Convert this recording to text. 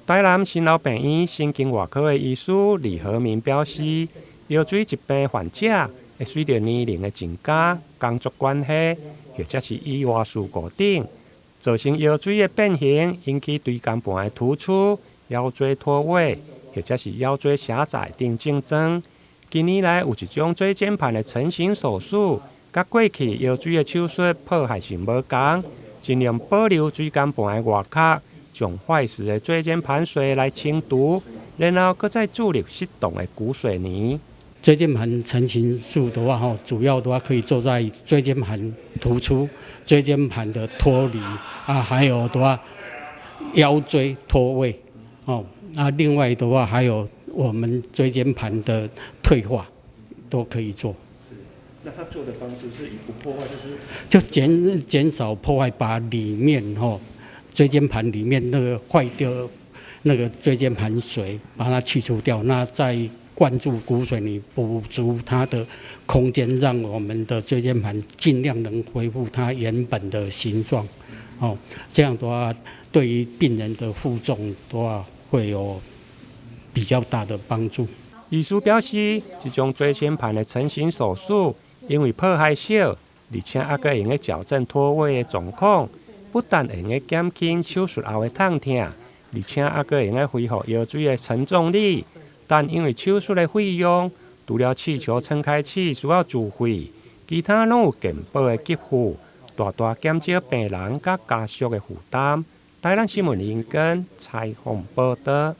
台南新樓病院神經外科的醫師李和民表示，腰椎疾病患者會隨著年齡的增加、工作關係，或者是意外事故等，造成腰椎的變形，引起椎間盤的突出、腰椎脫位，或者是腰椎狹窄等症狀。近年來有一種椎間盤的成形手術，佮過去腰椎的手術破壞性無仝，盡量保留椎間盤的外殼，將壞死的椎間盤髓來清除，然後閣再注入適當的骨水泥。椎間盤成形術的話，吼，主要的話可以做在椎間盤突出、椎間盤的脫離啊，還有的話腰椎脫位，哦，那另外的話還有我們椎間盤的退化都可以做。是，那他做的方式是以不破壞，就是就減少破壞，把裡面吼椎間盤裡面那個壞掉那個椎間盤髓，把它去除掉，那再灌注骨水泥，補足它的空間，讓我們的椎間盤盡量能恢復它原本的形狀。哦，這樣的話，對於病人的負重的話，會有比較大的幫助。醫師表示，這種椎間盤的成形手術，因為破壞小，而且猶閣會用得矯正脫位的狀況，不但會用得減輕手術後的痛疼，而且猶閣會用得恢復腰椎的承重力。但因為手術的費用，除了氣球撐開器需要自費，其他攏有健保的給付，大大減少病人佮家屬的負擔。台南新聞林根採訪報導。